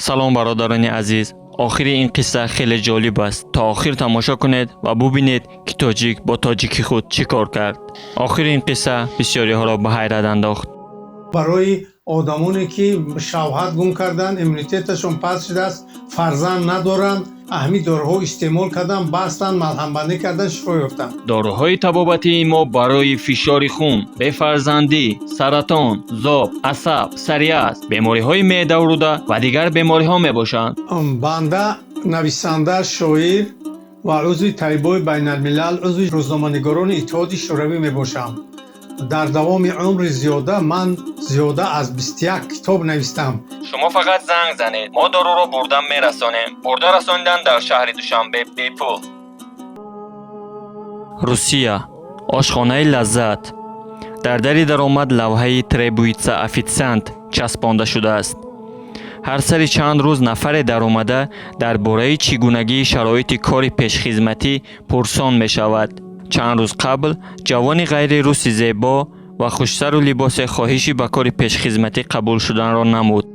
Салом, бародарони азиз! Охири ин қисса хеле ҷолиб аст. То охир тамошо кунед ва бубинед, ки тоҷик бо тоҷики худ чӣ кор кард. Охири ин қисса бисёриҳоро ба ҳайрат андохт. Барои одамоне, ки шавҳат гум карданд, иммунитеташон паст шудааст, фарзанд надоранд, ҳамин доруҳо истеъмол кардан, бастанд, малҳамбандӣ кардан, шифо ёфтанд. Доруҳои табобатии мо барои фишори хун, бефарзандӣ, саратон, зоб, асаб, псориаз, бемориҳои меъдаву рӯда ва дигар бемориҳо мебошанд. Банда нависанда, шоир ва узви Табибони байналмилал, узви рӯзноманигорони Иттиҳоди Шӯравӣ мебошам. Дар давоми умри зиёда ман зиёда аз 21 китоб навистам. Шумо фақат занг занед, мо доруро бурда мерасонем. Бурда расонидан дар шаҳри Душанбе бепул. Русия, ошхонаи «Лаззат». Дар дари даромад лавҳаи «Требуется официант» часпонда шудааст. Ҳар сари чанд рӯз нафаре даромада, дар бораи чӣ гунагии шароити кори пешхизматӣ пурсон мешавад. Чанд рӯз қабл ҷавони ғайрируси зебо ва хушсару либосе хоҳиши ба кори пешхизматӣ қабул шуданро намуд.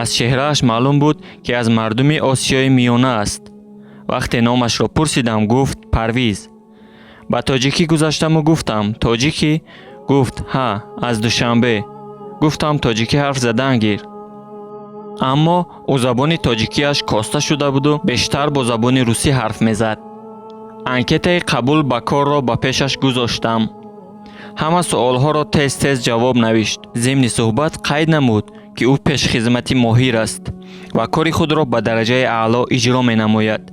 Аз чеҳрааш маълум буд, ки аз мардуми Осиёи Миёна аст. Вақте номашро пурсидам, гуфт: «Парвиз». Ба тоҷикӣ гузаштаму гуфтам: «Тоҷикӣ?» Гуфт: «Ҳа, аз Душанбе». Гуфтам: «Тоҷикӣ ҳарф задан гир». Аммо ӯ забони тоҷикиаш коста шуда буду бештар бо забони русӣ ҳарф мезад. Анкетаи қабул ба корро ба пешаш гузоштам. Ҳама суолҳоро тез тез ҷавоб навишт. Зимни суҳбат қайд намуд, ки ӯ пешхизмати моҳир аст ва кори худро ба дараҷаи аъло иҷро менамояд.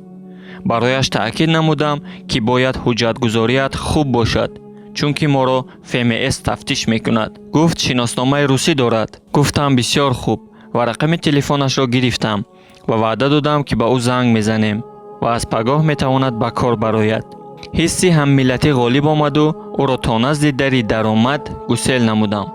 Барояш таъкид намудам, ки бояд ҳуҷҷатгузорият хуб бошад, чунки моро ФМС тафтиш мекунад. Гуфт, шиносномаи русӣ дорад. Гуфтам: «Бисёр хуб», ва рақами телефонашро гирифтам ва ваъда додам, ки ба ӯ занг мезанем ва аз пагоҳ метавонад ба кор барояд. Ҳисси ҳаммиллатӣ ғолиб омаду ӯро то назди дари даромад гусел намудам.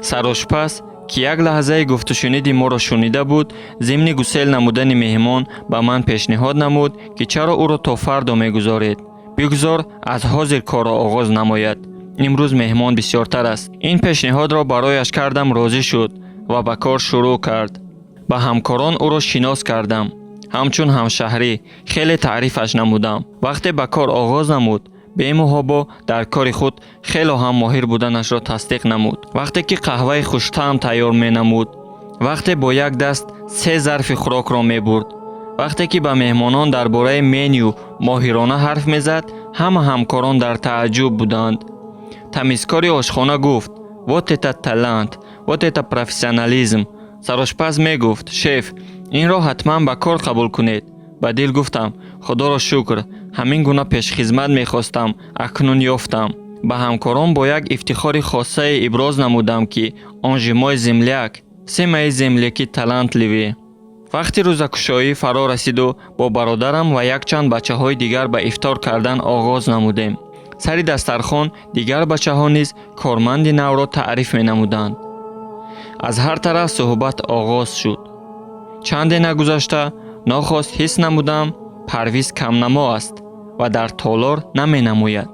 Сарошпаз, ки як лаҳзаи гуфтушуниди моро шунида буд, зимни гусел намудани меҳмон ба ман пешниҳод намуд, ки чаро ӯро то фардо мегузоред, бигузор аз ҳозир корро оғоз намояд, имрӯз меҳмон бисёртар аст. Ин пешниҳодро барояш кардам, розӣ шуд ва ба кор шурӯъ кард. Ба ҳамкорон ӯро шинос кардам, ҳамчун ҳамшаҳрӣ хеле таърифаш намудам. Вақте ба кор оғоз намуд, бемуҳобо дар кори худ хело ҳам моҳир буданашро тасдиқ намуд. Вақте ки қаҳваи хуштаъм тайёр менамуд, вақте бо як даст се зарфи хӯрокро мебурд, вақте ки ба меҳмонон дар бораи меню моҳирона ҳарф мезад, ҳама ҳамкорон дар тааҷҷуб буданд. Тамизкори ошхона гуфт: «Вот это талант, вот это профессионализм!» Сарошпаз мегуфт: «Шеф, инро ҳатман ба кор қабул кунед». Ба дил гуфтам: «Худоро шукр, ҳамин гуна пешхизмат мехостам, акнун ёфтам». Ба ҳамкорон бо як ифтихори хоссае иброз намудам, ки он же мой земляк, все мои земляки талантливые. Вақти рӯзакушоӣ фаро расиду бо бародарам ва якчанд бачаҳои дигар ба ифтор кардан оғоз намудем. Сари дастархон дигар бачаҳо низ корманди навро таъриф менамуданд. Аз ҳар тараф суҳбат оғоз шуд. Чанде нагузашта нохост ҳис намудам, Парвиз камнамо аст ва дар толор наменамояд.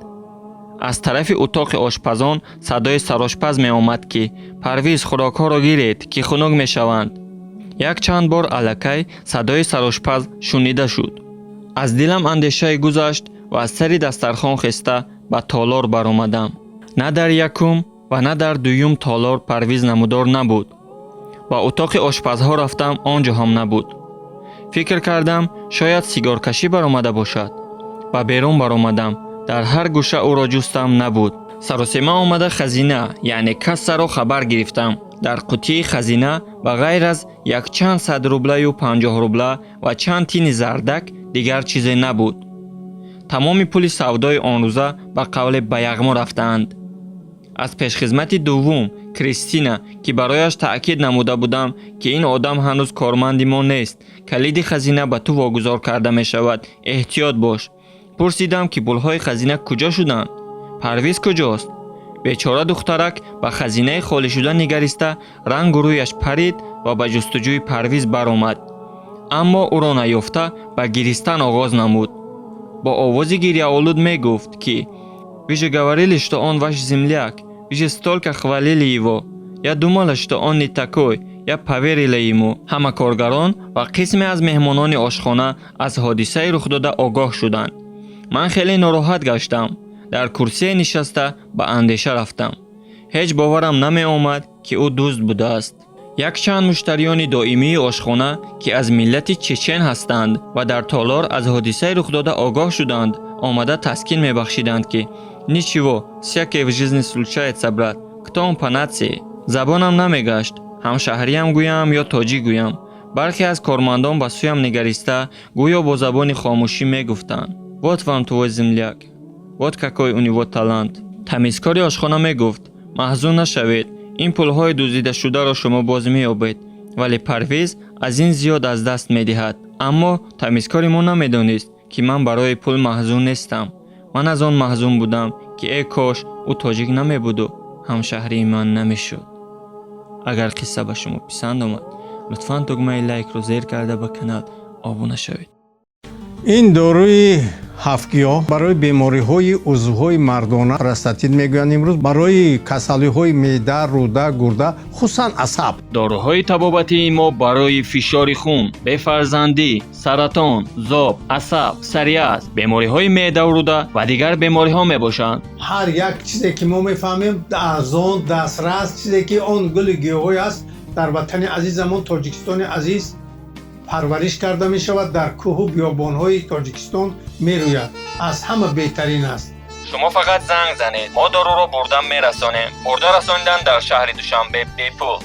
Аз тарафи утоқи ошпазон садои сарошпаз меомад, ки: «Парвиз, хӯрокҳоро гиред, ки хунук мешаванд». Якчанд бор аллакай садои сарошпаз шунида шуд. Аз дилам андешае гузашт ва аз сари дастархон хеста ба толор баромадам. На дар якум ва на дар дуюм толор Парвиз намудор набуд. Ба утоқи ошпазҳо рафтам, он ҷо ҳам набуд. Фикр кардам, шояд сигоркашӣ баромада бошад. Ба берун баромадам, дар ҳар гӯша ӯро ҷустам, набуд. Саросема омада, хазина, яъне кассаро хабар гирифтам. Дар қуттии хазина ба ғайр аз якчанд сад рублаю 50 рубла ва чанд тини зардак дигар чизе набуд. Тамоми пули савдои он рӯза ба қавле ба яғмо рафтаанд. Аз пешхизмати дуввум Кристина, ки барояш таъкид намуда будам, ки ин одам ҳанӯз корманди мо нест, калиди хазина ба ту вогузор карда мешавад, эҳтиёт бош, пурсидам, ки пулҳои хазина куҷо шуданд, Парвиз куҷост? Бечора духтарак ба хазинаи холишуда нигариста, рангу рӯяш парид ва ба ҷустуҷӯи Парвиз баромад, аммо ӯро наёфта, ба гиристан оғоз намуд. Бо овози гирьяолуд мегуфт, ки: «Вы же говорили, что он ваш земляк, вы же столько хвалили его. Я думала, что он не такой. Я поверила ему. Ҳама коргарон ва қисме аз меҳмонони ошхона аз ҳодисаи рухдода огоҳ шуданд. Ман хеле нороҳат гаштам. Дар курсие нишаста ба андеша рафтам. Ҳеҷ боварам намеомад, ки ӯ дузд будааст. Якчанд муштариёни доимии ошхона, ки аз миллати чечен ҳастанд ва дар толор аз ҳодисаи рухдода огоҳ шуданд, омада таскин мебахшиданд, ки «Ничего, всякое в жизни случается, брат, кто он по нации?» Забонам намегашт, ҳамшаҳриям гӯям ё тоҷик гӯям. Бархе аз кормандон ба сӯям нигариста, гӯё бо забони хомӯшӣ мегуфтанд: «Вот вам твой земляк, вот какой у него талант». Тамизкори ошхона мегуфт: «Маҳзун нашавед, ин пулҳои дуздидашударо шумо боз меёбед, вале Парвиз аз ин зиёд аз даст медиҳад». Аммо тамизкори мо намедонист, ки ман барои пул маҳзун нестам. Ман аз он маҳзун будам, ки э кош ӯ тоҷик намебуду ҳамшаҳрии ман намешуд. Агар қисса ба шумо писанд омад, лутфан тугмаи лайкро зер карда, ба канал обуна шавед. Ин доруи ҳафтгиёҳ барои бемориҳои узвҳои мардона, простатит мегӯянд имрӯз, барои касалиҳои меъда, рӯда, гурда, хусусан асаб. Доруҳои табобатии мо барои фишори хун, бефарзандӣ, саратон, зоб, асаб, псориаз, бемориҳои меъдаву рӯда ва дигар бемориҳо мебошанд. Ҳар як чизе ки мо мефаҳмем, арзон, дастрас, чизе ки он гули гиёҳҳое аст, дар ватани азизамон, Тоҷикистони азиз, парвариш карда мешавад, дар кӯҳу биёбонҳои Тоҷикистон мерӯяд, аз ҳама беҳтарин аст. Шумо фақат занг занед, мо доруро бурда мерасонем. Бурда расонидан дар шаҳри Душанбе бепул.